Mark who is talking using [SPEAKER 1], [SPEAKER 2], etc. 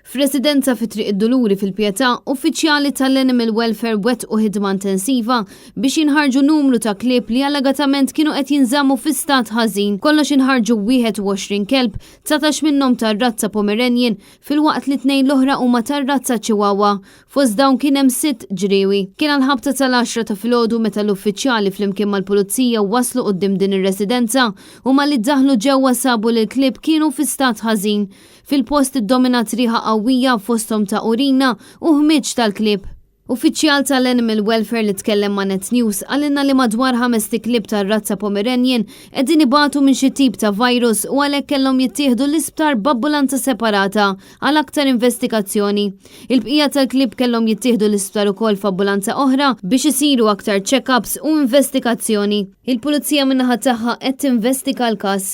[SPEAKER 1] F'residenza fi Triq id-Duluri fil-Pietà, uffiċjali tal-Animal Welfare wettqu ħidma intensiva biex jinħarġu numru ta' klieb li allegatament kienu qed jinżammu fi stat ħażin. Kollox inħarġu 21 kelb, 19 minnhom tar-razza Pomeranian filwaqt li tnejn l-oħra huma tar-razza Chihuahua. Fost dawn kien hemm sitt ġriewi. Kien għall-ħabta tal-għaxra ta' filgħodu meta l-uffiċjali flimkien mal-pulizija waslu quddiem din ir-residenza u malli daħlu ġewwa sabu li l-klieb kienu fi stat ħażin. Fil-post iddominat riħa qawwija fosthom ta' urina u ħmieġ tal-klieb. Uffiċjal tal-Animal Welfare li tkellem ma' Net News qalilna li madwar ħamest iklieb tar-razza Pomeranian qegħdin ibatu minn xi tip ta' virus u għalhekk kellhom jittieħdu l-isptar b'abbulanza separata għal aktar investigazzjoni. Il-bqija tal-klieb kellhom jittieħdu l-isptar ukoll f'abbulanza oħra biex isiru aktar check-ups u investigazzjoni. Il-Pulizija min-naħa tagħha qed tinvestiga l-każ.